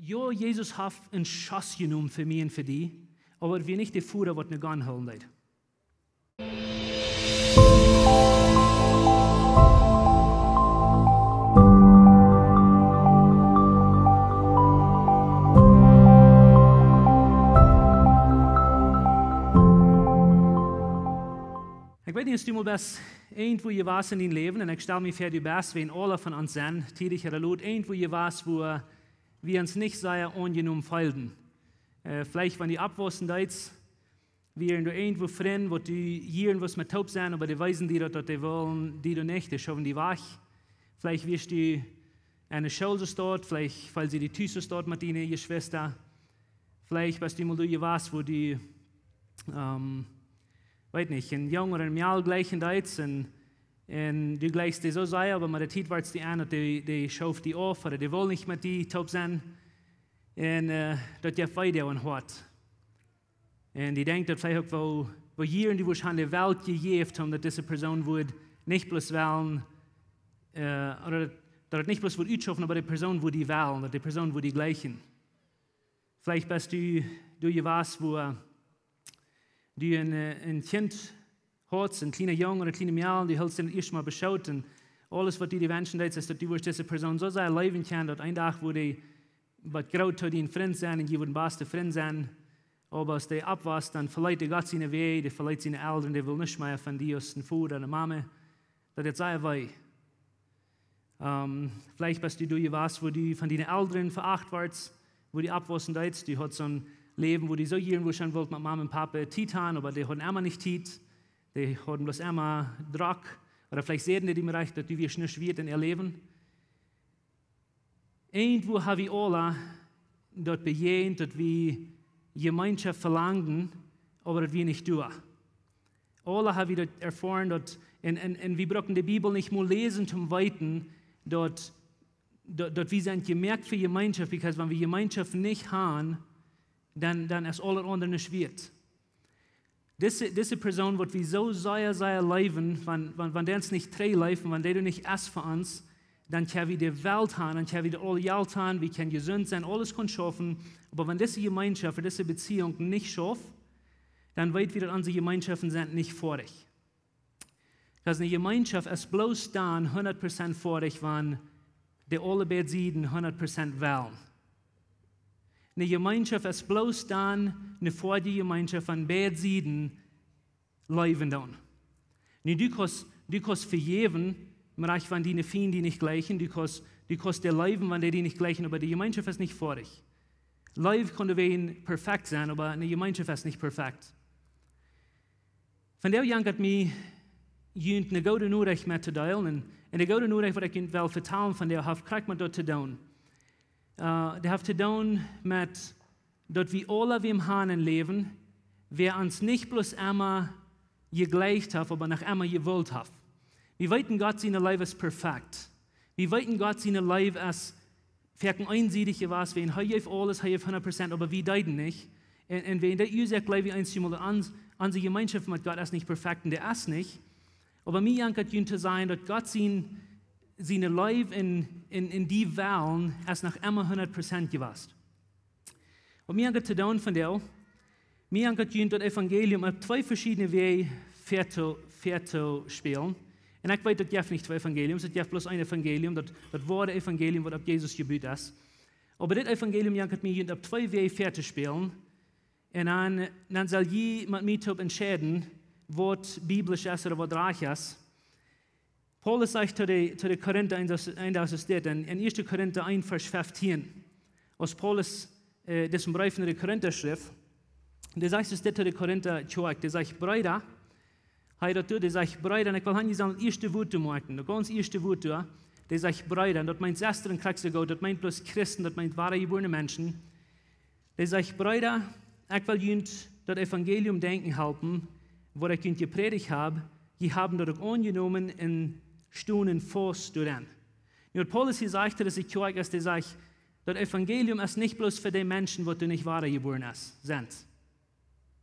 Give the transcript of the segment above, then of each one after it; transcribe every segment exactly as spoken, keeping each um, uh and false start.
Jo, Jesus haft een Schoss jenomen fa mie un fa die, oba daut wia nich de Voda, waut ne Gun hoolen deed. Ekj weet nich, aus du mol best irjentwua jewast en dien Läwen, un ekj stal mie väa, du best, wie aula von ons sent, tiedich ooda lot, irjentwua jewast, wua wie ons nich sea aunjenomen feelden. Äh, veleicht wan du oppwaussen deetst, wieren doa irjentwua Frind, waut du jieren wurscht met toop sennen, oba dee weesen die daut, daut dee wullen die doa nich, dee schowen die wajch. Veleicht wieescht du enne School soo staut, veleicht feelst du die tus soo staut met diene Jeschwista. Veleicht best du mol doa jewast, wua du, ähm, weet nich, een Jung ooda een Mejal jlikjen deetst un, un du jlikjst dee soo sea, oba met de Tiet wort die aun, daut dee, dee schoof die auf, ooda dee wull nich met die toop sennen. Un, äh, daut jeft wee doa em Hoat. Un du denkjst daut veleicht uk, woo, woo jieren du wurscht aun de Welt jejäft haben, daut dise Persoon wudd nich bloos wellen, äh, ooda daut, daut et nich bloos wudd utschaufen, oba de Persoon wudd die wellen, daut de Persoon wudd die jlikjen. Veleicht best du doa jewast, wua du een, äh, een Kjint haudst, een kjliena Jung ooda een kjliena Mejal, du hiltst dän daut ieeschte Mol bie de Schoot un aules, waut du die wenschen deetst, es, daut du wurscht dise Persoon soo sea leewen kjennen, daut een Dach wudd dee waut groot to dien Frint sennen un jie wudden baste Frind sennen. Oba aus dee oppwosst, dan veleet dee Gott siene Wäaj, dee veleet siene Elren, dee wull nuscht mea von die aus een Voda un eene Mame. Daut deed sea wee. Ähm, veleicht best du doa jewast, wua du von diene Elren veacht wordst, wua du oppwaussen deetst. Du haudst soon Läwen, wua du soo jieren wurscht wullt met Mame un Pape Tiet haben, oba dee hauden emma nich Tiet. Dee hauden bloos emma Drock. Ooda veleicht säden dee die mol rajcht, daut du wieescht nuscht wieet en äa Läwen. Irjentwua ha wie aula daut bejäajent, daut wie Jemeenschoft velangden, oba daut wia nich doa. Aula ha wie daut erfoaren, daut, un, un, un wie bruckten de Bibel nich mol läsen toom weeten, daut, daut, daut wie sent jemoakt fa Jemeenschoft, because wan wie Jemeenschoft nich haben, dan, dan es aules aundre nuscht wieet. Dise, dise Persoon, waut wie soo sea, sea leewen, wan, wan, wan dee ons nich trigj leeft, wan dee doa nich es fa ons, dan kjenn wie de Welt haben, dan kjenn wie de aule Jelt haben, wie kjennen jesunt sennen, aules kaun schaufen. Oba wan dise Jemeenschoft, dise Beziehunk nich schauft, dan weet wie, daut onse Jemeenschoften sent nich foadich. Because eene Jemeenschoft es bloos dan hundat Prozent foadich, wan dee aule beid Sieden hundat Prozent wellen. Eene Jemeenschoft es bloos dan eene foadje Jemeenschoft, wan beid Sieden leewen doonen. Nu, du kaust, du kaust vejäwen, mau wan diene Fiend die nich jlikjen, du kaust, du kaust dee leewen, wan dee die nich jlikjen, oba de Jemeenschoft es nich foadich. Leew kaun doawäajen perfekt sennen, oba eene Jemeenschoft es nich perfekt. Vondoag jankat mie, junt eene goode Norecht mettodeelen. Un, un de goode Norecht, waut ekj junt well vetalen vondoag, haft krakjt met daut to doonen. Äh, dee haft to doonen met daut wie aula wäm haben em Läwen, wäa ons nich bloos emma jejlikjt haft, oba noch emma jewult haft. Wie weeten, Gott siene Leew es perfekt. Wie weeten, Gott siene Leew es foaken eensiedich jewast, wiels hee jeef aules, hee jeef hundat Prozent, oba wie deeden nich. Un, un wäajen dee Uasoak jleew wie eenjemol, daut ons, onse Jemeenschoft met Gott es nich perfekt, un dee es nich. Oba mie jankat junt to sajen, daut Gott sien, siene Leew en, en, en die Wellen es noch emma hundat Prozent jewast. Waut mie jankat to doonen vondoag, mie jankat junt daut Evangelium opp twee veschiedne Wäaj väa to, väa to spälen. Un ekj weet, daut jeft nich twee Evangeliums, daut jeft bloos een Evangelium, daut, daut woare Evangelium, waut opp Jesus jebut es. Oba dit Evangelium jankat mie junt opp twee Wäaj väa to spälen. Un dan, dan sell jie met mie toop entscheiden, waut biblisch es ooda waut rajcht es. Paulus sajcht to de, to de Korinta, un daut, un daut es dit, en, en Ieeschte Korinta eent, Varsch feftieen. Aus Paulus, äh, disen Breef no de Korinta schrift, dee sajcht dit to de Korinta Kjoakj, dee sajcht: Breeda, hee daut doa, dee sajcht: Breeda, un ekj well hia nich sajen daut ieeschte Wuat to moaken, daut gaunz ieeschte Wuat doa, dee sajcht: Breeda, un daut meent Sestren, krakjt soo goot, daut meent bloos Christen, daut meent woarejebuarne Menschen. Dee sajcht: Breeda, ekj well junt daut Evangelium denkjen halpen, waut ekj junt jeprädicht hab, jie haben daut uk aunjenomen un stonen faust doaraun. Nu, waut Paulus hia sajcht, daut es de Kjoakj, aus dee sajcht, daut Evangelium es nich bloos fa dee Menschen, waut doa nich woarejebuaren es, sent.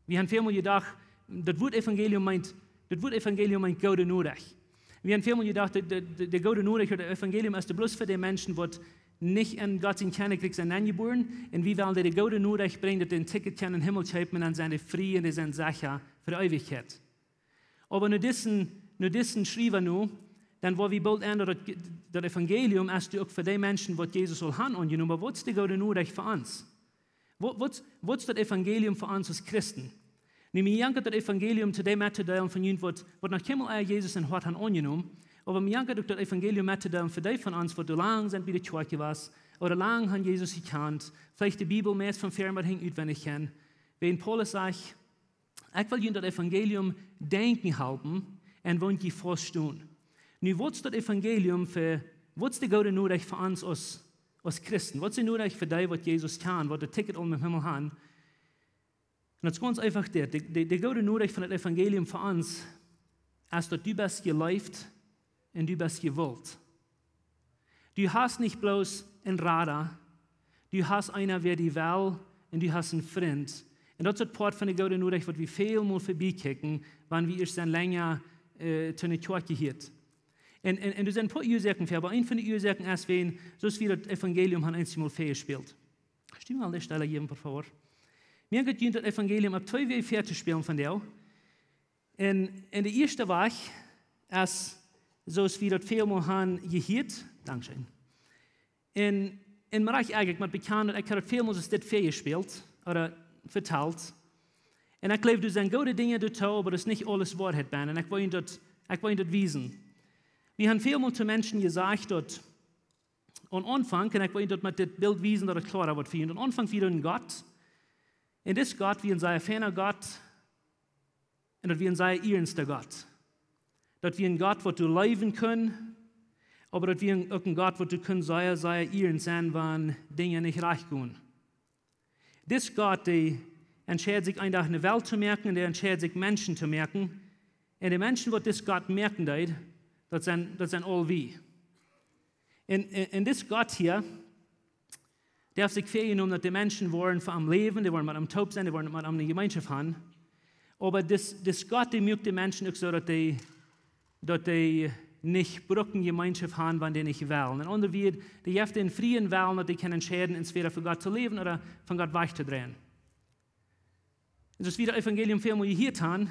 Wie haben väl mol jedocht, daut Wuat Evangelium meent, daut Wuat Evangelium meent goode Norecht. Wie haben väl mol jedocht, de, de, de, de goode Norecht, daut Evangelium es doa bloos fa dee Menschen, waut nich en Gott sien Kjennichrikj sent enjebuaren. Un wie wellen dee de goode Norecht brinjen, daut dee een Ticket kjennen em Himmel kjeepen un dan sent dee frie un dee sent secha fa de Eewichkjeit. Oba no disen, no disen Schriewa nu, dan woa wie boolt enn daut, daut Evangelium es uk fa dee Menschen, waut Jesus aul han aunjenomen, oba waut es de goode Norecht fa ons? Waut, waut, waut es daut Evangelium fa ons aus Christen? Nu, mie jankat daut Evangelium to dee mettodeelen von junt, waut, waut noch kjeenmol ea Jesus em Hoat han aunjenomen, oba mie jankat uk daut Evangelium mettodeelen fa dee von ons, waut doa lang sent bie de Kjoakj jewast, ooda lang han Jesus jekjant, veleicht de Bibel meist von ver bat hinj utwendich kjennen. Wan Paulus sajcht: "Ekj well junt daut Evangelium denkjen halpen un woont jie faust stonen." Nu, waut es daut Evangelium fa, waut es de goode Norecht fa ons aus, aus Christen? Waut es de Norecht fa dee, waut Jesus kjanen, waut daut Ticket aul em Himmel han? Un daut es gaunz eefach dit. De, de, de goode Norecht von daut Evangelium fa ons es, daut du best jeleeft un du best jewult. Du hast nich bloos een Rada, du hast eena, wäa die well, un du hast een Frint. Un daut es daut Poat von de goode Norecht, waut wie välmol verbie kjikjen, wan wie ieescht dan lenja, äh, to ne Kjoakj jehieet. Un, un, un doa sent een poa Uasoaken fa, oba eent von de Uasoaken es, wan, soo aus wie daut Evangelium han eenjemol väajespält. Stem mol de Stelle hia, por favor. Mie jeit daut Evangelium opp twee Wäaj väatospälen von die. Un, un de ieeschte Wäaj es, soo aus wie daut välmol han jehieet. Dankscheen. Un, un mie rajcht ieejentlich, ekj mott bekjanen, daut ekj hab daut välmol soo aus dit väajespält, ooda vetalt. Un ekj jleew, doa sent goode Dinja doatoo, oba daut es nich aules Woarheit bie. Un ekj well daut, ekj well daut wiesen. Wie han välmol to Menschen jesajcht, daut aum Aunfank, un ekj well daut met dit Bilt wiesen, daut et kloara woat fa junt. Aum Aunfank wia een Gott. Un dis Gott wia een sea feina Gott. Un daut wia een sea ernsta Gott. Daut wia een Gott, waut du leewen kunn, oba daut wia uk een Gott, waut du kunn sea, sea ernst sennen, wan Dinja nich rajcht gonen. Dis Gott, dee entscheid sikj een Dach ne Welt to moaken un dee entscheid sikj Menschen to moaken. Un de Menschen, waut dis Gott moaken deed, daut sent, daut sent aul wie. Un, un, un dis Gott hia, dee haft sikj väajenomen, daut de Menschen woaren fa am läwen, dee woaren met am toop sennen, dee woaren met am ne Jemeenschoft han. Oba dis, dis Gott, dee muak de Menschen uk soo, daut dee, daut dee nich bruken Jemeenschoft han, wan dee nich wellen. En aundre Wieed, dee jeft dän frieen Wellen, daut dee kjennen entscheiden, entwäda fa Gott to läwen ooda von Gott wajch to dreien. Un soo aus wie daut Evangelium välmol jehieet han,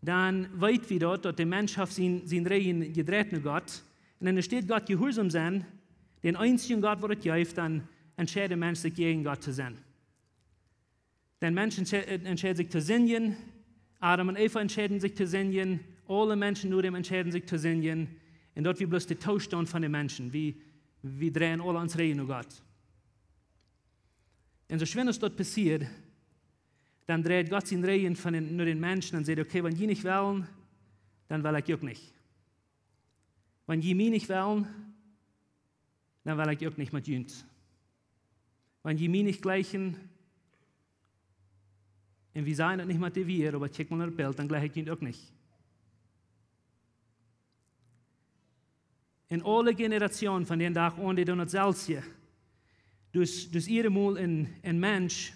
dan weet wie daut, daut de Mensch haft sien, sien Rigjen jedreit no Gott. Un enne Städ Gott jehuarsom sennen, dän eensjen Gott, waut et jeft, dan entscheid de Mensch sikj jäajen Gott to sennen. De Mensch entsche-, entscheid sikj to sindjen. Adam un Eva entscheiden sikj to sindjen. Aule Menschen no däm entscheiden sikj to sindjen. Un daut wia bloos de Toostaunt von de Menschen. Wie, wie dreien aule ons Rigjen no Gott. Un soo schwind aus daut passieed, dan dreit Gott sien Rigjen von dän, no dän Menschen un sajcht: "Okay, wan jie nich wellen, dan well ekj uk nich. Wan jie mie nich wellen, dan well ekj uk nich met junt. Wan jie mie nich jleichen, un wie sajen daut nich met de Wieed, oba kjikj mol no daut Bilt, dan jleich ekj junt uk nich." Un aule Generationen von dän Dach aun, dee doonen daut selwje. Dus, dus jiedatmol een, een Mensch,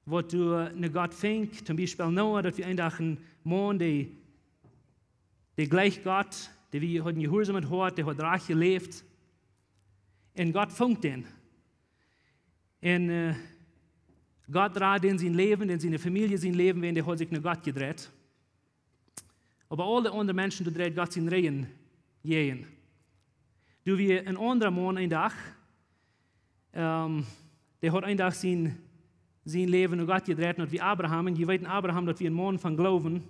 waut doa no Gott finjt, toom Biespel Noah, daut wia een Dach een Maun, dee, dee jleicht Gott, dee wia, haud een jehuarsomet Hoat, dee haud rajcht jeläft. Un Gott funk dän. Un, äh, Gott rad dän sien Läwen, dän siene Famielje sien Läwen, wiels dee haud sikj no Gott jedreit. Oba aule aundre Menschen, doa dreit Gott sien Rigjen jäajen. Doa wia een aundra Maun een Dach, ähm, dee haud een Dach sien, sien Läwen no Gott jedreit, un daut wia Abraham. Un jie weeten, Abraham, daut wia een Maun von Gloowen.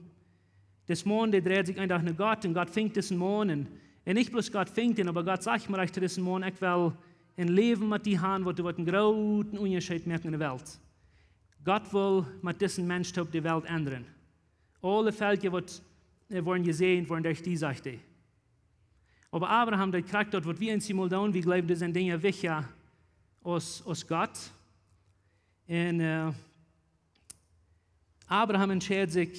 Dis Maun, dee dreid sikj een Dach no Gott un Gott funk disen Maun. Un, un nich bloos Gott funk dän, oba Gott sajcht mau rajcht to disen Maun: "Ekj well een Läwen met die han, waut doa woat een grooten Unjascheet moaken enne Welt." Gott well met disen Mensch toop de Welt endren. Aule Velkja waut, äh, woaren jesäajent woaren derch die, sajcht hee. Oba Abraham, dee krakjt daut, waut wie eenjemol doonen, wie jleewen, doa sent Dinja wichtja aus, aus Gott. Un, äh, Abraham entscheid sikj,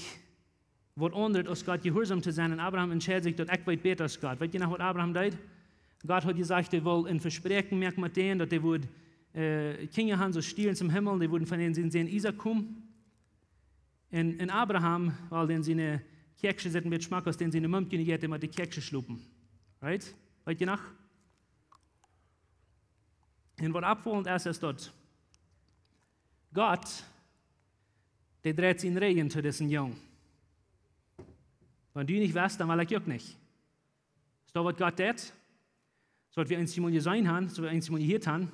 waut aundret aus Gott jehuarsom to sennen. Un Abraham entscheid sikj, daut: "Ekj weet bäta aus Gott." Weet jie noch, waut Abraham deed? Gott haud jesajcht, hee wull een Vespräakjen moaken met dän, daut hee wudd, äh, Kjinja han, soo aus Stierns em Himmel, dee wudden von dän sien Sän Isaak komen. Un, un Abraham, wiels dän siene Kjäakjsche sent een bät schmack, aus dän siene Mumkje nich jeit, dee mott de Kjäakjsche schlopen. Right? Weet jie noch? Un waut oppfaulent es, es daut Gott, dee dreit sienen Rigjen to disen Jung. Wan du nich west, dan well ekj uk nich. Es daut waut Gott deit? Soo waut wie eemol jeseenen haben, soo waut wie eemol jehieet haben.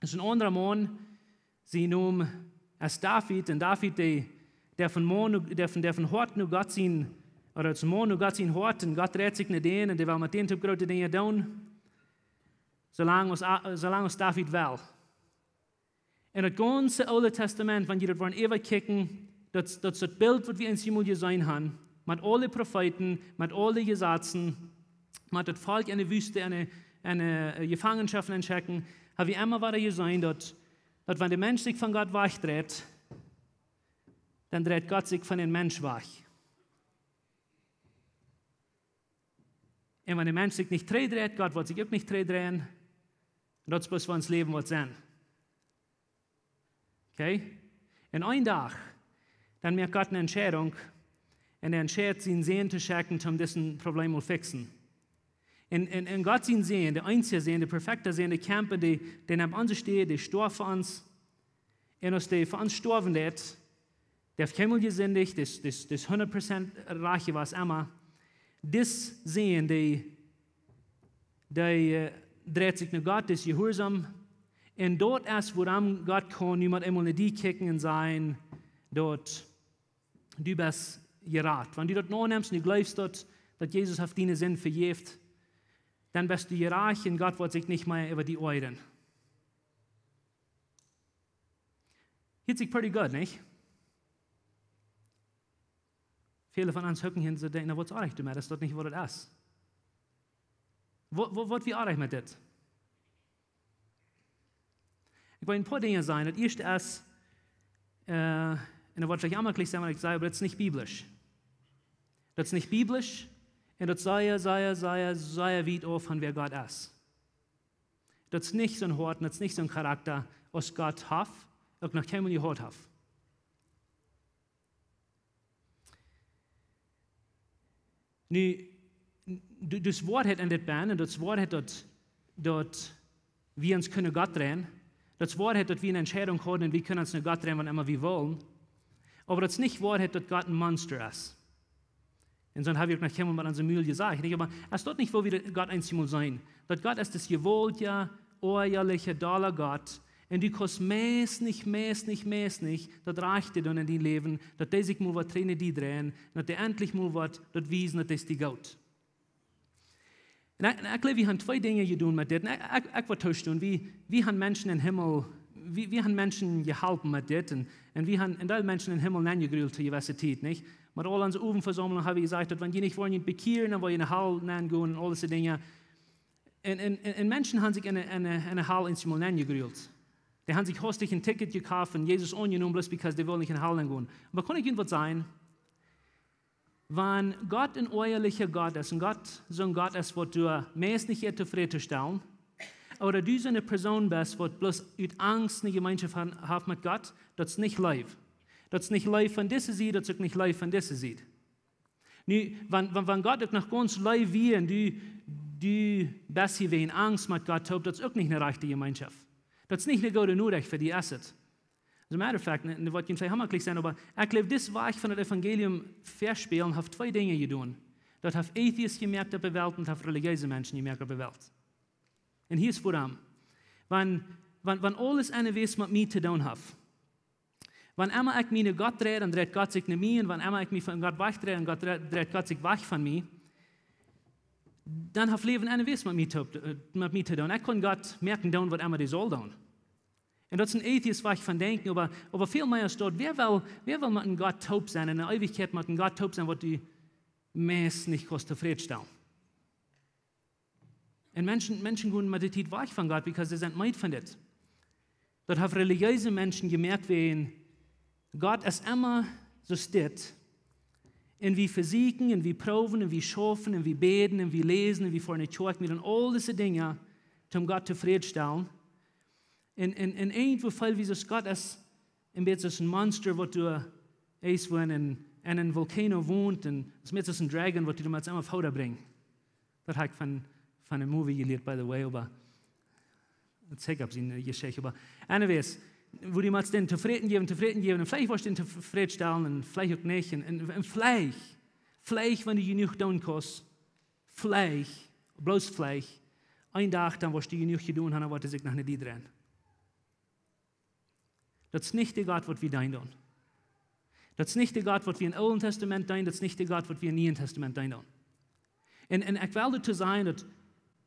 Es een aundra Maun, sien Nomen es David. Un David, dee, dee von Maun, dee von, dee von Hoat no Gott sien, ooda aus Maun no Gott sien Hoat, un Gott dreit sikj no dän, un dee well met dän toop groote Dinja doonen, soo lang aus, soo lang aus David well. En daut gaunze Oole Tastament, wan jie daut woaren äwakjikjen, daut, daut es daut Bilt, waut wie eemol jeseenen haben, met aule Profeeten, met aule Jesazen, met daut Volkj enne Wüste, enne, enne, äh, Jefangenschoft enschekjen, hab wie emma wada jeseenen, daut, daut wan de Mensch sikj von Gott wajchdreit, dan dreit Gott sikj von dän Mensch wajch. Un wan de Mensch sikj nich trigjdreit, Gott woat sikj uk nich trigjdreien. Un daut es bloos woo ons Läwen woat sennen. Okay? Un een Dach, dan moakt Gott eene Entscheidunk. Un hee entscheit sienen Sän to schekjen, om dit Problem to fixen. Un, un, un Gott sien Sän, de eensje Sän, de perfekta Sän, dee kjemt, dee, dee nemt onse Städ, dee storf fa ons. Un aus dee fa ons stoawen deed, dee haft kjeenmol jesindicht, dee es, dee es, dee es hundat Prozent rajcht jewast emma. Dis Sän, dee, dee, äh, dreit sikj no Gott, dee es jehuarsom. Un daut es wuarom Gott kaun nu met eemol no die kjikjen un sajen, daut du best jerat. Wan du daut nu aunnemst un du jleefst daut, daut Jesus haft diene Sind vejäft, dan best du jerat un Gott woat sikj nich mea äwa die oajren. Hieet sikj pretty good, nich? Väle von ons hucken hia un see denkjen: "Na, waut es oajch doamet? Es daut nich waut daut es?" Waut, waut, waut wie oajch met dit? Ekj well een poa Dinja sajen. Daut ieeschte es, äh, un daut woat veleicht emma jlikj sennen, waut ekj saj, oba daut es nich biblisch. Daut es nich biblisch un daut es sea, sea, sea, sea wiet auf von wäa Gott es. Daut es nich soon Hoat, daut es nich soon Charakta, aus Gott haft, uk noch kjeenmol jehaut haft. Nu, du, daut es Woarheit en dit bennen, un daut es Woarheit daut, daut wie ons kjennen Gott dreien. Daut es Woarheit daut wie eene Entscheidunk hauden un wie kjennen ons no Gott dreien, wan emma wie wellen. Oba daut es nich Woarheit daut Gott een Monster es. Un soo hab wie uk noch kjeenmol met onse Mul jesajcht, nich? Oba es daut nich, woo wie daut Gott eemol seenen? Daut Gott es dis jewaultja, oajalja, dolla Gott. Un du kaust meist nich, meist nich, meist nich daut Rajchte doonen en dien Läwen, daut dee sikj mol woat no die dreien, daut dee entlich mol woat daut wiesen, daut dee es die goot. Un ekj, un ekj jleew, wie haben twee Dinja jedonen met dit. Un ekj, ekj, ekj woa toostonen, wie, wie haben Menschen em Himmel, wie, wie haben Menschen jeholpen met dit. Un, un wie haben een Deel Menschen em Himmel nenjegrult to jewesse Tiet, nich? Met aul onse Owenvesaumlunk hab wie jesajcht, daut wan jie nich woaren bekjieren, dan woa jie enne Hal nengonen un aul dise Dinja. Un, un, un, un Menschen haben sikj enne, enne, enne Hal eemol nenjegrult. Dee haben sikj haustich een Ticket jekoft un Jesus aunjenomen, bloos because dee wullen nich enne Hal nengonen. Oba kaun ekj junt waut sajen? Wan Gott een oajalja Gott es, un Gott soon Gott es, waut du meist nich jeit tofräd to stalen, ooda du soone Persoon best, waut bloos ut Angst eene Jemeenschoft han-, haft met Gott, daut es nich Leew. Daut es nich Leew von dise Sied, daut es uk nich Leew von dise Sied. Nu, wan, wan, wan Gott uk noch gaunz leew wia un du, du best hia wäajen Angst met Gott toop, daut es uk nich eene rajchte Jemeenschoft. Daut es nich eene goode Norecht fa die, es et? As a matter of fact, un, un daut woat jie veleicht emma jlikj sennen, oba ekj jleew, dis Wajch von daut Evangelium väaspälen haft twee Dinja jedonen. Daut haft Atheist jemoakt opp de Welt un haft relijeese Menschen jemoakt opp de Welt. Un hia es wuarom. Wan, wan, wan aules en de Welt met mie to doonen haft. Wan emma ekj mie no Gott drei, dan dreit Gott sikj no mie, un wan emma ekj mie von Gott wajchdrei, dan Gott drei-, dreit Gott sikj wajch von mie, dan haft Läwen en de Welt met mie to, äh, met mie to doonen. Ekj kaun Gott moaken doonen waut emma dee saul doonen. Un daut es een Atheist Wajch von denkjen, oba, oba väl mea es daut, wäa well, wäa well met een Gott toop sennen, en de Eewichkjeit met een Gott toop sennen, waut du meist nich kaust tofräd stalen? Un Menschen, Menschen gonen met de Tiet wajch von Gott, because see sent meed von dit. Daut haft relijeese Menschen jemoakt, wäajen Gott es emma soo stell. Un wie vesieekjen, un wie proowen, un wie schaufen, un wie bäden, un wie läsen, un wie foaren no Kjoakj, wie doonen aul dise Dinja, om Gott tofräd stalen. Un, un, un irjentwoo feel wie soo, Gott es een bät soo aus een Monster, waut doa irjentwoo en, en een Vulkano wont, un es een bät soo aus een Dragon, waut doa met emma Fooda brinjt. Daut hab ekj von, von een Movie jelieet, by the way, oba Daut es opp siene Jeschicht, oba anyways, woo du motst dän tofräd jäwen, tofräd jäwen, un veleicht woascht du dän tofräd stalen, un veleicht uk nich, un, un, un veleicht, veleicht, wan du jenuach doonen kaust, veleicht, bloos veleicht, een Dach, dan woascht du jenuach jedonen haben, dan woat hee sikj no die dreien. Daut es nich de Gott, waut wie deenen doonen. Daut es nich de Gott, waut wie em Oolen Testament deenen, daut es nich de Gott, waut wie em Nieen Testament deenen doonen. Un, un ekj well doatoo sajen, daut,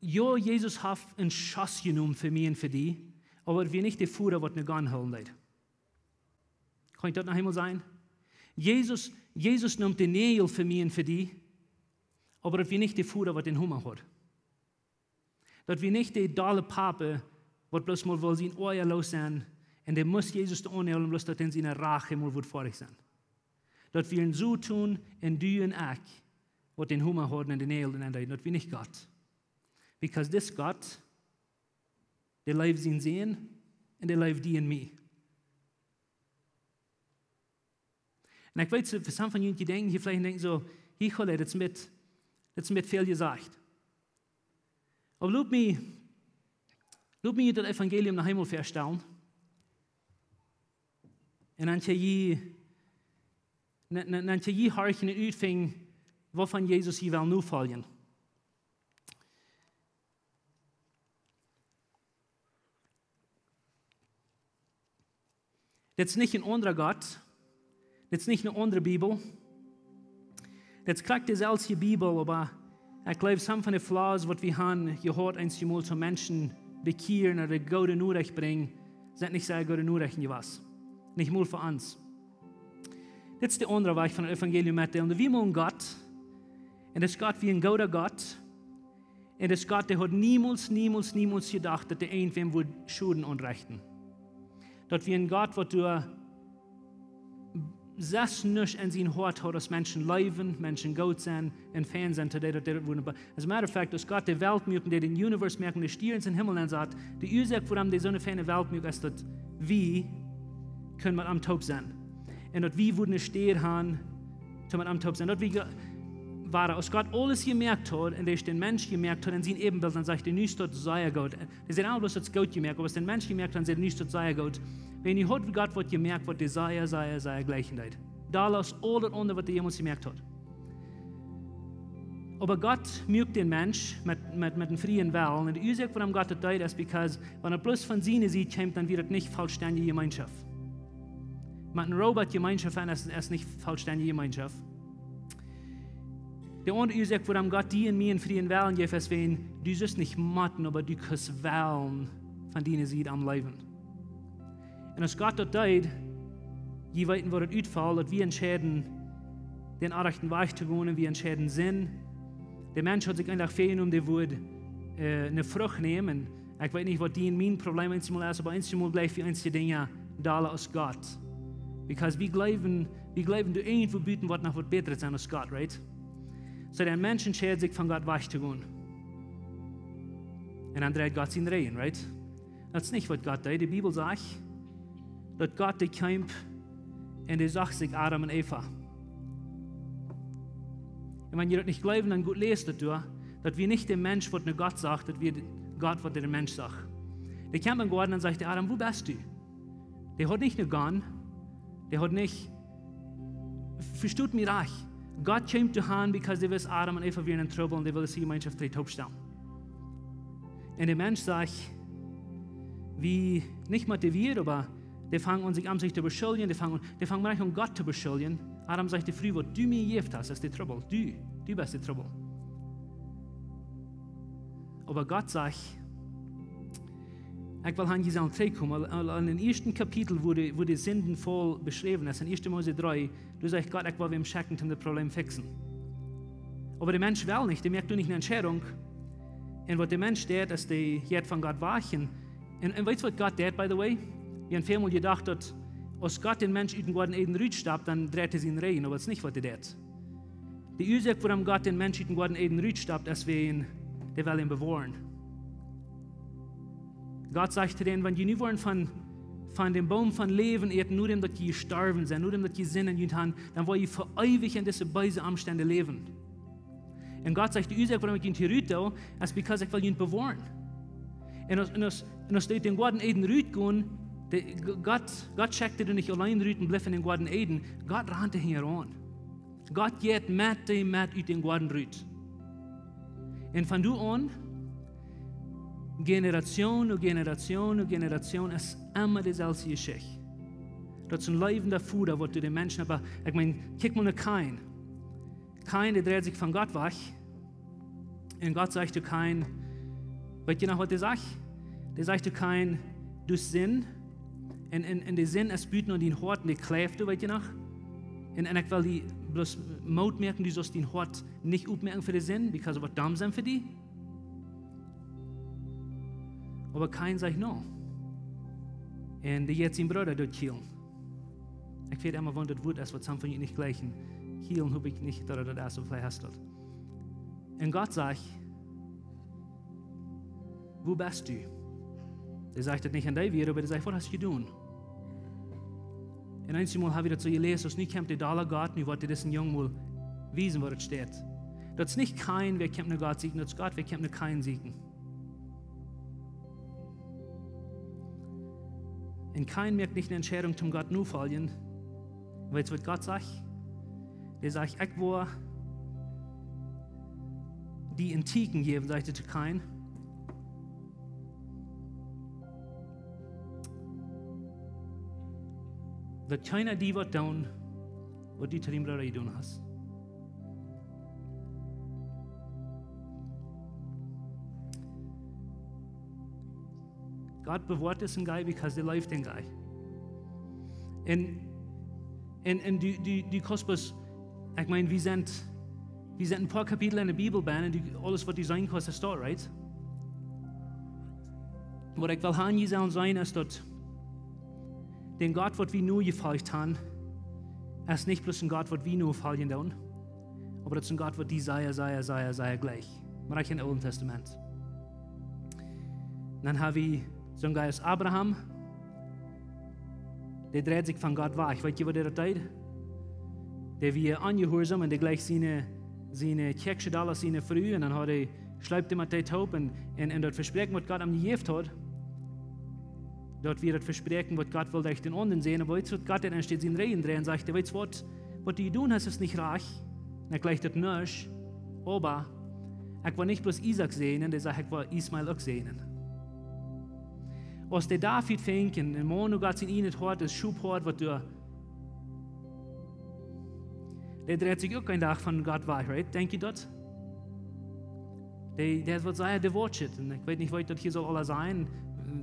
jo, Jesus haft een Schoss jenomen fa mie un fa die, oba daut wia nich de Voda, waut ne Gun hoolen deed. Kaun ekj daut noch eemol sajen? Jesus, Jesus neem de Näajel fa mie un fa die, oba daut wia nich de Voda, waut dän Homa haud. Daut wia nich de dolle Papa, waut bloos mol wull sien Oaja los sennen, un dee must Jesus de aunhoolen, bloos daut hee siene Rach eemol wudd foadich sennen. Daut wia een Soton un du un ekj, waut dän Homa hauden un de Näajel enenn deeden. Daut wia nich Gott. Because dis Gott, dee leeft sienen Sän un dee leeft die un mie. Un ekj weet, fa some von junt, dee denkjen hia veleicht un denkjen soo: "Hee, Gott, daut es een bät, daut es een bät väl jesajcht." Oba lot mie, lot mie daut Evangelium noch eemol väastalen. Un dan kjenn jie, dan, dan, dan kjenn jie horchen un utfinjen, waut von Jesus jie wellen nofoljen. Dit es nich een aundra Gott. Dit es nich eene aundre Bibel. Dit es krakjt deeselwje Bibel, oba ekj jleew, some von de flaws, waut wie haben jehaut, eenjemol toom Menschen bekjieren ooda de goode Norecht brinjen, sent nich sea goode Norechten jewast. Nich mol fa ons. Dit es de aundra Wajch von daut Evangelium metdeelen. Wie moaken Gott, un dis Gott wia een gooda Gott, un dis Gott, dee haud niemols, niemols, niemols jedocht, daut dee irjentwäm wudd Schoden aunrechten. Daut wia een Gott, waut doa sest nuscht en sien Hoat haud, aus Menschen leewen, Menschen goot sennen un fein sennen, to dee daut dee wudden be-, as a matter of fact, aus Gott de Welt muak un dee dän Universe muak un de Stierns em Himmel ensaut, de Uasoak, wuarom dee soone feine Welt muak, es daut wie kjennen met am toop sennen. Un daut wie wudden eene Städ haben, toom met am toop sennen. Daut wie ge-, wia, aus Gott aules jemoakt haud un dee dän Mensch jemoakt haud en sien Äbenbilt, dan sajcht hee: "Nu es daut sea goot." Dee säd: "Ah, bloos daut es goot jemoakt." Oba aus hee dän Mensch jemoakt haud, dan säd hee: "Nu es daut sea goot." Wan hee haud Gott waut jemoakt, waut dee sea, sea, sea jlikjen deed. Dolla aus aul daut aundre, waut hee jemols jemoakt haud. Oba Gott muak dän Mensch met, met, met een frieen Wellen. Un de Uasoak, wuarom Gott daut deed, es because, wan et bloos von siene Sied kjeem, dan wia et nich vollstendje Jemeenschoft. Met een Robot Jemeenschoft haben es, es nich vollstendje Jemeenschoft. De aundre Uasoak, wuarom Gott die un mie een frieen Wellen jeef, es wan du sust nich motten, oba du kaust wellen von diene Sied am leewen. Un aus Gott daut deed, jie weeten, woo daut utfoll, daut wie entscheiden, dän orrajchten Wajch to gonen, un wie entscheiden Sind. De Mensch haud sikj eefach väajenomen, dee wudd, äh, eene Frucht nämen. Ekj weet nich, waut dien un mien Problem eenjemol es, oba eenjemol jleew wie eenje Dinja dolla aus Gott. Because wie jleewen, wie jleewen, doa irjentwoo buten woat noch waut Bätret sennen aus Gott, right? Soo, de Mensch entscheit sikj, von Gott wajch to gonen. Un dan dreit Gott sienen Räajen, right? Daut es nich, waut Gott deed. De Bibel sajcht, daut Gott dee kjeem un dee sach sikj Adam un Eva. Un wan jie daut nich jleewen, dan goot läst daut doa, daut wia nich de Mensch, waut no Gott sach, daut wia de Gott, waut no dän Mensch sach. Dee kjeem em Goaden un sajcht: "Adam, wua best du?" Dee haud nich ne Gun, dee haud nich, vestoot mie rajcht. Gott kjeem to am, because dee wist, Adam un Eva wieren en Trubbel un dee wull siene Jemeenschoft trigj toopstalen. Un de Mensch sajcht, wie nich motiviert, oba dee fangen aun sikj, aun sikj to beschuldjen, dee fangen, dee fangen mau aun Gott to beschuldjen. Adam sajcht: "De Fru, waut du mie jejäft hast, es de Trubbel. Du, du best de Trubbel." Oba Gott sajcht: "Ekj well han, jie sellen trigjkomen." Aul, aul, aul em ieeschten Kapitel, wua de, wua de Sindenfaul beschräwen es, en ieeschte Mose dree, doa sajcht Gott: "Ekj well wäm schekjen, om daut Problem fixen." Oba de Mensch well nich, dee moakt doa nich ne Entscheidunk. Un waut de Mensch deit, es, dee jeit von Gott wajch. Un, un weetst, waut Gott deit, by the way? Wie haben väl mol jedocht, daut aus Gott dän Mensch ut dän Goaden Eden rutstopt, dan dreit hee sienen Räajen, oba daut es nich, waut hee deit. De Uasoak, wuarom Gott dän Mensch ut dän Goaden Eden rutstopt, es wäajen dee well am bewoaren. Gott sajcht to dän: "Wan jie nu woaren von, von dän Boom von Läwen äten, nodäm daut jie jestorwen sent, nodäm daut jie Sind en junt haben, dan woa jie fa eewich en dise beese Omstend läwen." Un Gott sajcht: "De Uasoak, wuarom ekj junt hia rut doo, es because ekj well junt bewoaren." Un aus, un aus Un aus dee ut dän Goaden Eden rut gonen, de, G-, Gott, Gott schekjt dee nich auleen rut un blift en dän Goaden Eden. Gott rant hinjaraun. Gott jeit met dee met ut dän Goaden rut. Un von doa aun, Generation no Generation no Generation es emma deeselwje Jeschicht. Daut es een leewenda Voda, waut doa de Menschen, oba, ekj meen, kjikj mol no Kain. Kain, dee dreid sikj von Gott wajch. Un Gott sajcht to Kain, weet jie noch, waut dee sajcht? Dee sajcht to Kain: "Du hast Sind." Un, un, un de Sind es buten aun dien Hoat un dee kjleeft, weet jie noch? Un, un ekj well die bloos Moot moaken, du saust dien Hoat nich opmoaken fa de Sind, because daut woat domm sennen fa die. Oba Kain sajcht: "No." Un dee jeit sienen Brooda doot killen. Ekj weet emma, waut daut Wuat es, waut some von junt nich jlikjen. Killen hop ekj nich, daut daut es, oba veleicht es daut. Un Gott sajcht: "Wua best du?" Dee sajcht daut nich aun dee wada, oba dee sajcht: "Waut hast du jedonen?" Un eenjemol hab wie daut soo jeläst, aus nu kjemt de dolla Gott, nu woat dee disen Jung mol wiesen, wua daut steit. Daut es nich Kain, wäa kjemt no Gott sieekjen, daut es Gott, wäa kjemt no Kain sieekjen. Un Kain moakt nich eene Entscheidunk, om Gott notofoljen. Weetst, waut Gott sajcht? Dee sajcht: "Ekj woa die een Tieekjen jäwen", sajcht hee to Kain, "daut kjeena die woat doonen, waut du to dien Brooda jedonen hast." Gott bewoat disen guy, because dee leeft dän guy. Un, un, un du, du, du kaust bloos, ekj meen, wie sent, wie sent een poa Kapitel enne Bibel bennen, un du, aules, waut du seenen kaust, es doa, right? Waut ekj well han, jie sellen seenen, es daut dän Gott, waut wie nu jefolcht han, es nich bloos een Gott, waut wie nu foljen doonen, oba daut es een Gott, waut die sea, sea, sea, sea jlikjt. Mau rajcht em Oolen Tastament. Dan hab wie soon guy aus Abraham, dee dreid sikj von Gott wajch. Weetst du, waut dee daut deed? Dee wia onjehuarsom un dee jlikjt siene, siene Kjäakjsche dolla aus siene Fru, un dan haud hee, schleept hee met dee toop un, un, un daut Vespräakjen, waut Gott am jejäft haud, daut wia daut Vespräakjen, waut Gott wull derch dän aundren säajnen. Oba weetst, waut Gott dan enne Städ sien Rigjen dreid un sajcht: "Weetst waut, waut du jedonen hast, es nich rajcht. Un ekj jlikj daut nich, oba ekj woa nich bloos Isaak säajnen, dee sajcht, ekj woa Ismael uk säajnen." Aus dee David funk, een Maun no Gott sien ieejnet Hoat, een Schophoad, waut doa, dee dreid sikj uk een Dach von Gott wajch, right? Denkj jie daut? Dee, dee es waut sea devoted. Un ekj weet nich, waut daut hia saul aula sennen.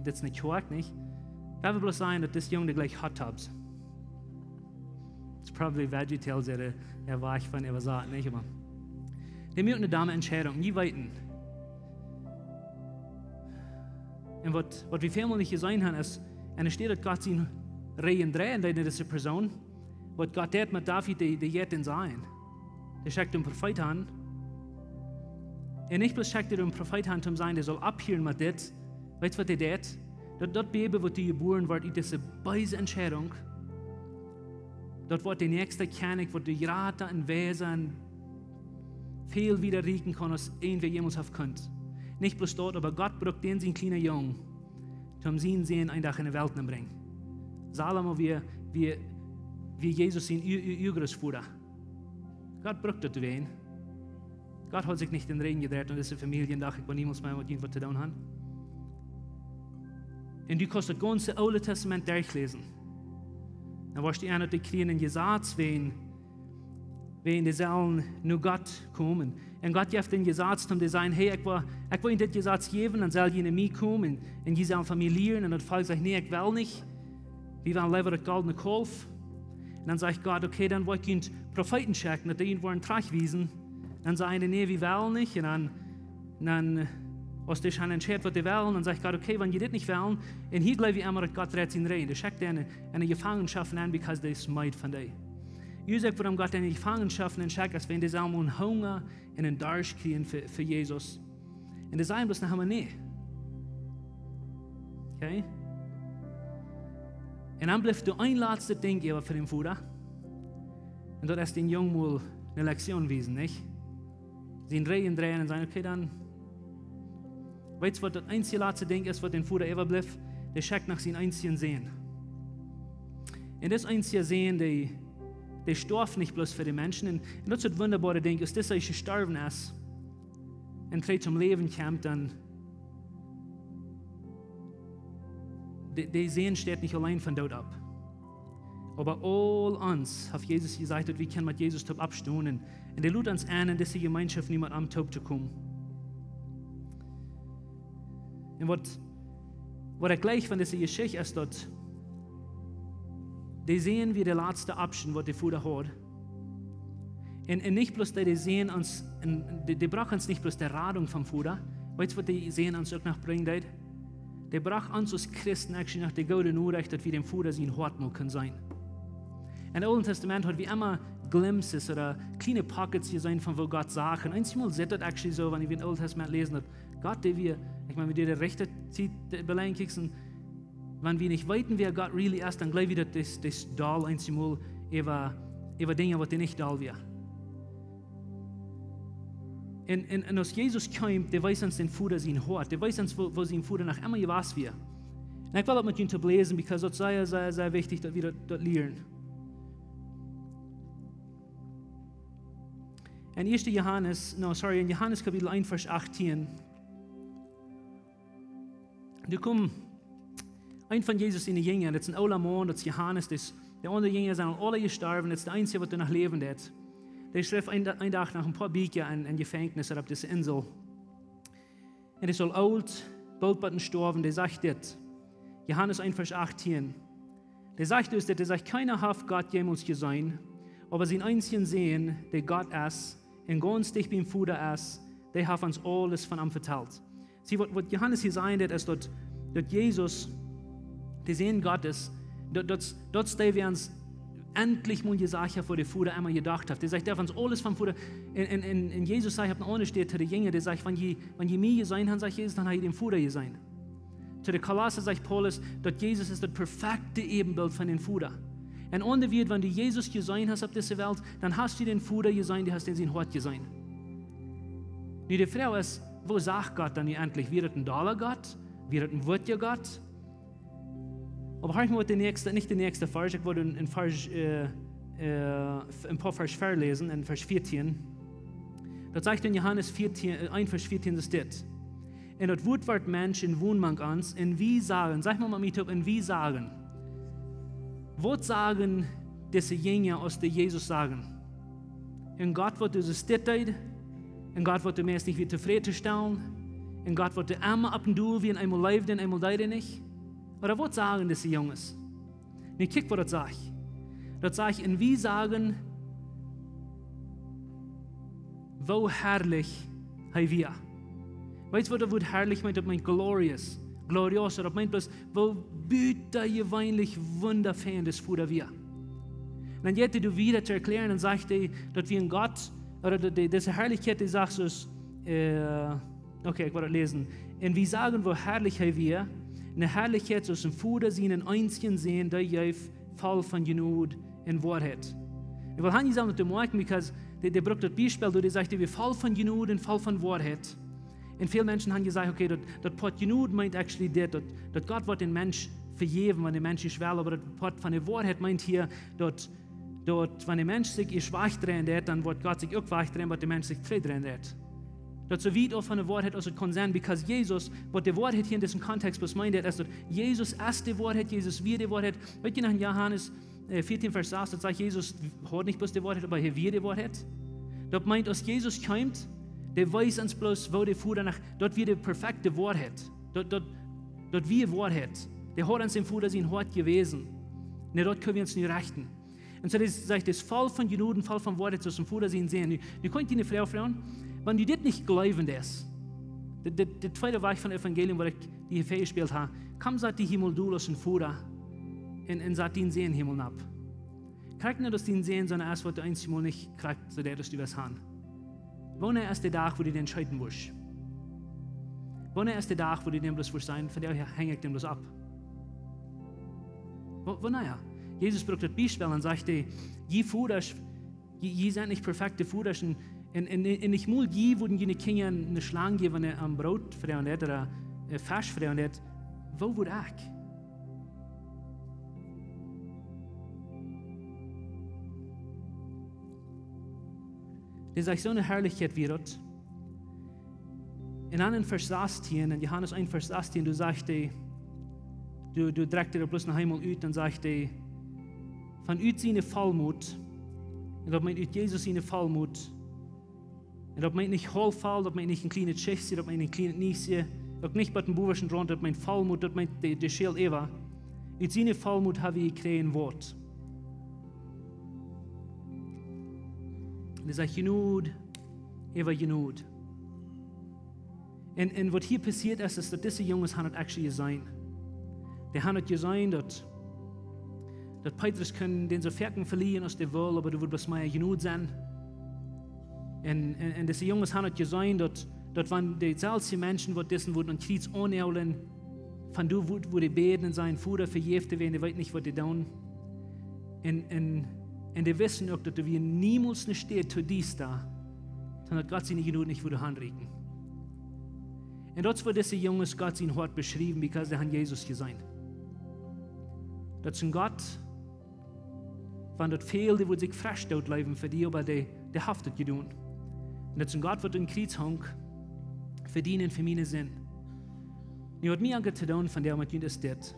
Daut es nich Kjoakj, nich? Lot wie bloos sajen, daut dis Jung, dee jlikjt Hot Tubs. It's probably VeggieTales, dee, dee wajch von äwa Saat, nich? Oba dee moakt eene domme Entscheidunk, jie weeten. Un waut, waut wie välmol nich jeseenen han, es, enne Städ daut Gott sien Rigjen dreien deed en dise Persoon, waut Gott deed met David, dee, dee jeit dän sajen. Dee schekjt een Profeet han. Un nich bloos schekjt hee een Profeet han, om sajen, dee saul opphieren met dit. Weetst, waut dee deed? Daut, daut Bäbe, waut doa jebuaren woat ut dise beese Entscheidunk, daut woat de näakjste Kjennich, waut doa jrata un wiesa un väl wieda rieekjen kaun, aus irjentwäa jemols haft kunt. Nich bloos daut, oba Gott brukt dän sien kjliena Jung, om sienen Sän een Dach enne Welt to brinjen. Salomo wia, wia, wia Jesus sien Ur-, Ur-, Urgrootvoda. Gott brukt daut wäm. Gott haud sikj nich dän Rigjen jedreit aun dise Famielje un docht: "Ekj well niemols mea met junt waut to doonen han." Un du kaust daut gaunze Oole Tastament derchläsen. Dan woascht du aun, daut dee kjrieen een Jesaz wäajen, wäajen dee sellen no Gott komen. Un Gott jeft een Jesaz, om to sajen: "Hey, ekj woa, ekj woa junt dit Jesaz jäwen, dan sell jie no mie komen. Un jie sellen von mie lieren." Un daut Volkj sajcht: "Nä, ekj well nich. Wie wellen leewa daut goldne Kaulf." Un dan sajcht Gott: "Okay, dan woa ekj junt Profeeten schekjen, daut dee junt woaren trajchtwiesen." Dan sajen dee: "Nä, wie wellen nich." Un dan, dan, äh, aus dee dan entscheit, waut dee wellen, dan sajcht Gott: "Okay, wan jie dit nich wellen." Un hia jleew wie emma, daut Gott dreit sien Rigjen. Dee schekjt an, an de Jefangenschoft aun, because dee es meed von dee. Jie seenen, wuarom Gott an de Jefangenschoft aunschekjt, es wäajen dee sellen Hunga un een Darscht kjrieen fa, fa Jesus. Un dee sajen bloos noch emma nä. Okay? Un dan blift doa een latste Dinkj äwa fa dän Voda. Un daut es dän Jung mol eene Lektion wiesen, nich? Sien Rigjen dreien un sajen: "Okay, dan, Weetst waut daut eensje latste Dinkj es, waut dän Voda äwablift? Dee schekjt noch sienen eensjen Sän. Un dis eensja Sän, dee, dee storf nich bloos fa de Menschen. Un, un daut es daut wundaboare Dinkj, aus dis eensja jestorwen es un trigj toom Läwen kjemt, dan, de, de Sän steit nich auleen von Doot opp. Oba aul ons haft Jesus jesajcht, daut wie kjennen met Jesus toop oppstonen. Un, un dee lot ons en, en dise Jemeenschoft nu met am toop to komen. Un waut, waut ekj jleich von dise Jeschicht es, daut de Sän wia de latste option, waut de Voda haud. Un, un nich bloos daut de Sän ons, un de, de brocht ons nich bloos de Radunk vom Voda. Weetst waut de Sän ons uk noch brinjen deed? Dee brocht ons aus Christen actually noch de goode Norecht, daut wie däm Voda sien Hoat mol kunnen seenen. Em Oolen Tastament haud wie emma glimpses ooda kjliene pockets jeseenen von woo Gott sach. Un eenjemol sitt daut actually soo, wan wie em Oolen Tastament läsen, daut Gott, dee wia, ekj meen, wan du de rajchte Tiet, äh, beläwen kjikjst, un wan wie nich weeten, wäa Gott really es, dan jleew wie, daut dis, dis doll eenjemol äwa, äwa Dinja, waut dee nich doll wia. Un, un, un aus Jesus kjeem, dee wees ons dän Voda sien Hoat. Dee wees ons, woo, woo sien Voda noch emma jewast wia. Un ekj well daut met junt toop läsen, because daut es sea, sea, sea wichtich, daut wie daut, daut lieren. En ieeschte Johanes, no, sorry, en Johanes Kapitel eent, Varsch achtieen. Doa kjemt een von Jesus siene Jinja, daut es een oola Maun, daut es Johanes, daut es, de aundre Jinja sent aul aula jestorwen, daut es de eensje, waut doa noch läwen deed. Dee schreef een, een Dach noch een poa Bieekja en, en Jefenkjnis opp dise Insel. Un dee es aul oolt, boolt bie daut Stoawen, dee sajcht dit. Johanes eent, Varsch achtieen. Dee sajcht ons dit, dee sajcht: "Kjeena haft Gott jemols jeseenen, oba sienen eensjen Sän, dee Gott es un gaunz dicht biem Voda es, dee haft ons aules von am vetalt." See, waut, waut Johanes hia sajen deit, es daut, daut Jesus, de Sän Gottes, daut, daut, daut es dee, wäa ons endlich mol jesajcht haft, woo de Voda emma jedocht haft. Dee sajcht, dee haft ons aules vom Voda. Un, un, un, un Jesus sajcht opp eene aundre Städ to de Jinja, dee sajcht: "Wan jie, wan jie mie jeseenen haben," sajcht Jesus, "dan hab jie dän Voda jeseenen." To de Kolossa sajcht Paulus, daut Jesus es daut perfekte Äwenbilt von dän Voda. En aundre Wieed, wan du Jesus jeseenen hast opp dise Welt, dan hast du dän Voda jeseenen, du hast dän sien Hoat jeseenen. Nu, de Froag es, woo sach Gott dan nu endlich? Wia daut een dolla Gott? Wia daut een wuatja Gott? Oba horch mol waut de näakjste, nich de näakjste Varsch, ekj wull een, een Varsch, äh, äh, een poa Varsch väaläsen, en Varsch vieetieen. Daut sajcht en Johanes vieetieen, äh, eent, Varsch vieetieen, es dit: "Un daut Wuat wort Mensch un wond mank ons, un wie sagen," saj mol met mie toop, "un wie sagen." Waut sagen dise Jinja, aus dee Jesus sagen? Een Gott, waut doa soo stell deed, een Gott, waut doa meist nich wia tofräd to stalen, een Gott, waut doa emma opp un dol wia, un eemol leewd un eemol deed hee nich? Ooda waut sagen dise Junges? Nu kjikj, waut daut sajcht. Daut sajcht: "Un wie sagen, woo harlich hee wia." Weetst waut daut Wuat harlich meent? Daut meent glorious, glorioso. Daut meent bloos, woo butajeweenlich wundafein dis Voda wia. Un dan jeit hee doa wieda to erkjlären un sajcht hee, daut wie een Gott, ooda daut dee, dise Harlichkjeit, dee sajcht soo, äh, okay, ekj wull daut läsen. "Un wie sagen, woo harlich hee wia, eene Harlichkjeit soo aus een Voda sienen eensjen Sän, dee jeef, voll von Jnod un Woarheit." Un waut hee saul daut moaken, because dee, dee brukt daut Biespel doa, dee sajcht, dee wia voll von Jnod un voll von Woarheit. Un väl Menschen haben jesajcht, okay, daut, daut Poat Jnod meent actually dit, daut, daut Gott woat dän Mensch vejäwen, wan de Mensch es well, oba daut Poat von de Woarheit meent hia, daut, daut wan de Mensch sikj ieescht wajchdreien deit, dan woat Gott sikj uk wajchdreien, waut de Mensch sikj trigjdreien deit. Daut es soo wiet auf von de Woarheit aus et kaun sennen, because Jesus, waut de Woarheit hia en disen Kontext bloos meent, es daut Jesus es de Woarheit, Jesus wia de Woarheit. Weetst noch en Johanes, äh, vieetieen, Varsch sas, daut sajcht, Jesus haud nich bloos de Woarheit, oba hee wia de Woarheit. Daut meent, aus Jesus kjeem, dee wees ons bloos, woo de Voda noch, daut wia de perfekte Woarheit. Daut, daut, daut wia Woarheit. Dee haud ons dän Voda sien Hoat jewäsen. Nä, daut kjenn wie ons nu rechten. Un soo, dee sajcht, dee es voll von Jnod un voll von Woarheit, soo aus een Voda sien Sän. Nu, nu kaun ekj die eene Froag froagen, wan du dit nich jleewen deist, de, de, de tweede Wajch von Evangelium, waut ekj die hia väajespieelt hab, komm, sat die hia mol dol aus een Voda un, un sat dien Sän hia mol nopp. Kjikj nu, daut dien Sän soon es, waut du eensjemol nich kjrichst, soo daut du west han. Wanea es de Dach, wua du dän scheeten woascht? Wanea es de Dach, wua du dän bloos woascht sajen, vondoag henj ekj dän bloos opp? Wa-, wanea? Jesus brukt daut Biespel un sajcht, dee, jie Vodasch, jie, jie sent nich perfekte Vodasch un, Un, un, un nich mol jie wudden june Kjinja eene Schlang jäwen, wan hee aun Broot froagen deit, ooda, äh, Fesch froagen deit, woo wudd ekj? Dit es ech soone Harlichkjeit wia daut. Un dan en Varsch sastieen, en Johanes eent Varsch sastieen, doa sajcht hee, doa, doa drekjt hee daut bloos noch eemol ut, dan sajcht hee, von ut siene Vollmot, un daut meent ut Jesus siene Vollmot, un daut meent nich haulf voll, daut meent nich een kjlienet Schichtje, daut meent nich een kjlienet Nieschje, uk nich bat dän bowaschen Raunt, daut meent Vollmot, daut meent de, de Schäl äwa. Ut siene Vollmot hab wie jekjräajen waut. Un hee sajcht, Jnod äwa Jnod. Un, un waut hia passieet es, es daut dise Junges haben daut actually jeseenen. Dee haben daut jeseenen, daut, daut Petrus kunn dän soo foaken velieren aus dee wull, oba doa wudd bloos mea Jnod sennen. Un, un, un dise Junges haben daut jeseenen, daut, daut wan dee selwje Menschen, waut disen wudden aum Kjriez aunnaaglen, von doa wudd, wudd hee bäden un sajen, Voda, vejeff dee, wiels dee weeten nich, waut dee doonen. Un, un, un dee wisten uk, daut doa wia niemols eene Städ too diesta, sonda daut Gott siene Jnod nich wudd aunrieekjen. Un daut es, woo dise Junges Gott sien Hoat beschriewen, because dee haben Jesus jeseenen. Daut es een Gott, wan daut fält, dee wudd sikj fresch doot läwen fa die, oba dee, dee haft daut jedonen. Un daut es een Gott, waut aum Kjriez hunk, fa diene un fa miene Sind. Nu, waut mie aunjeit to doonen vondoag met junt es dit.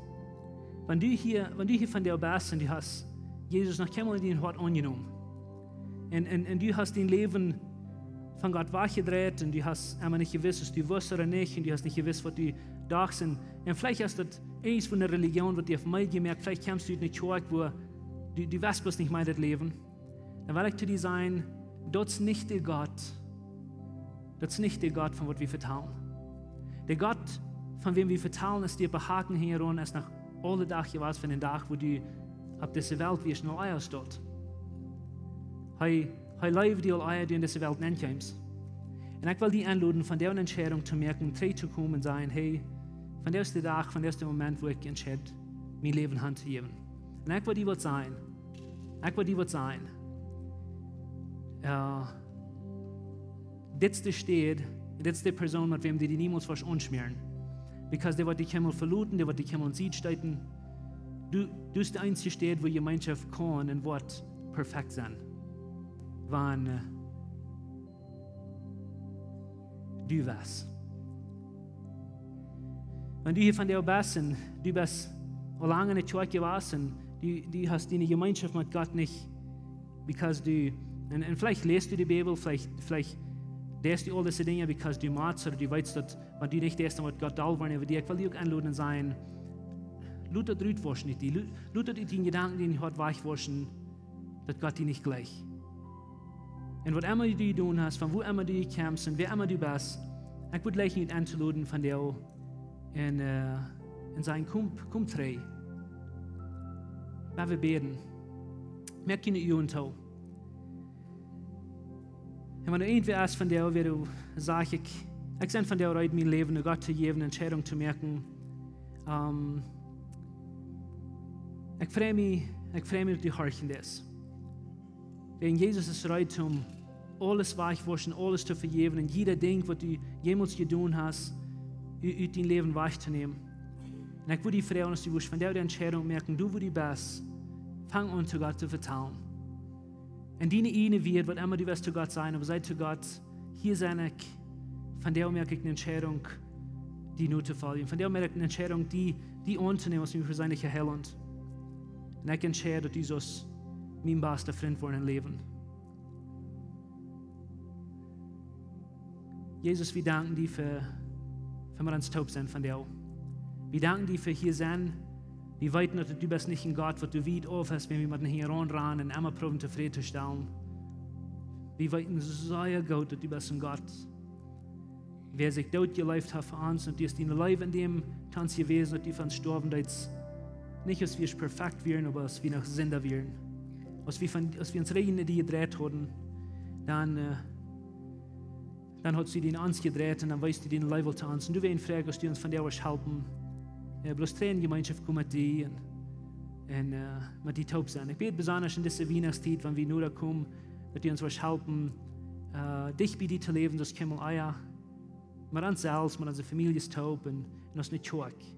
Wan du hia, wan du hia vondoag best un du hast Jesus noch kjeenmol en dien Hoat aunjenomen, un, un, un du hast dien Läwen von Gott wajchjedreit un du hast emma nich jewist, aus du wust ooda nich, un du hast nich jewist, waut du dochst, un, un veleicht es daut irjent eene Religion, waut die haft meed jemoakt, veleicht kjemst du ut eene Kjoakj, wua du, du wist bloos nich mea daut Läwen, dan well ekj to die sajen, daut es nich de Gott, daut es nich de Gott, von waut wie vetalen. De Gott, von wäm wie vetalen, es dee, waut behaken hia aun, es noch aule Dach jewast von dän Dach, wua du opp dise Welt wieescht, noch ea aus daut. Hee, hee leeft die aul ea du en dise Welt nenkjeemst. Un ekj well die enloden, vondoag eene Entscheidunk to moaken, trigj to komen un sajen, hey, vondoag es de Dach, vondoag es de Moment, wua ekj entscheid, mien Läwen han to jäwen. Un ekj well die waut sajen. Ekj well die waut sajen. Jo, dit es de Städ, dit es de Persoon, met wäm du die niemols woascht aunschmäaren. Because dee woat die kjeenmol veloten, dee woat die kjeenmol aun de Sied stoten. Du, du best de eensje Städ, wua Jemeenschoft kaun un woat perfekt sennen. Wan, äh, du best. Wan du hia vondoag best un du best aul lang en de Kjoakj jewast un du, du hast diene Jemeenschoft met Gott nich, because du, un, un veleicht läst du de Bibel, veleicht, veleicht deist du aul dise Dinja, because du motst, ooda du weetst daut, wan du nich deist, dan woat Gott doll woaren äwa die. Ekj well die uk enloden un sajen, lot daut rutwauschen ut die, lot, lot daut ut diene Jedanken, dien Hoat wajchwauschen, daut Gott die nich jlikjt. Un waut emma du jedonen hast, von wua emma du kjemst un wäa emma du best, ekj wudd jlikjen die enloden vondoag un, äh, un sajen, komm, komm trigj. Lot ons bäden. Moak june Uagen too. Un wan irjentwäa es vondoag, wäa doa sajcht, ekj, ekj sie vondoag reed, mien Läwen aun Gott to jäwen, eene Entscheidunk to moaken. Ähm, ekj frei mie, ekj frei mie, daut du horchen deist. Wiels Jesus es reed, om aules wajchwauschen, aules to vejäwen, un jieda Dinkj, waut du jemols jedonen hast, u-, ut dien Läwen wajchtonämen. Un ekj wudd die froagen, aus du wurscht vondoag de Entscheidunk moaken, du, wua du best, fang aun, to Gott to vetalen. Un diene ieejne Wieed, waut emma du west to Gott sajen, oba saj to Gott, hia sie ekj, vondoag moak ekj eene Entscheidunk, die notofoljen. Vondoag moak ekj eene Entscheidunk, die, die auntonämen aus mien perseenlicha Heilaunt. Un ekj entscheid, daut du saust mien basta Frint woaren em Läwen. Jesus, wie danken die fa, fa met ons toop sennen vondoag. Wie danken die fa hia sennen. Wie weeten, daut du best nich een Gott, waut du wiet auf best, wan wie met hinjaraun rannen un emma proowen tofräd to stalen. Wie weeten sea goot, daut du best een Gott, wäa sikj doot jeleeft haft fa ons, un du hast diene Leew en däm to ons jewäsen, daut du fa ons stoawen deetst, nich aus wie perfekt wieren, oba aus wie noch Sinda wieren. Aus wie von, aus wie ons rein no die jedreit hauden, dan, äh, dan hast du die no ons jedreit un dan weest du diene Leew to ons. Un du, wie een Froag, aus du ons vondoag wurscht halpen, äh, bloos trigj en Jemeenschoft komen met die un, un, äh, met die toop sennen. Ekj bäd besonda en dise Wienachtstiet, wan wie nu doa komen, daut du ons wurscht halpen, dicht bie die to läwen, soo aus kjeenmol ea, met ons selfst, met onse Famieljes toop un, un aus ne Kjoakj.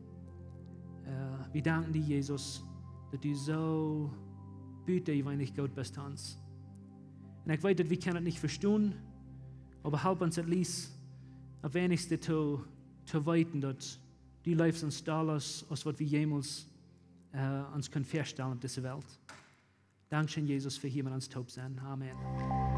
Wie danken die, Jesus, daut du soo butajeweenlich goot best to ons. Un ekj weet, daut wie kjennen daut nich vestonen, oba help ons at least, opp weinichste to, to weeten, daut du leefst ons dolla aus waut wie jemols ons kunnen väastalen opp dise Welt. Dankscheen, Jesus, fa hia met ons toop senn. Amen.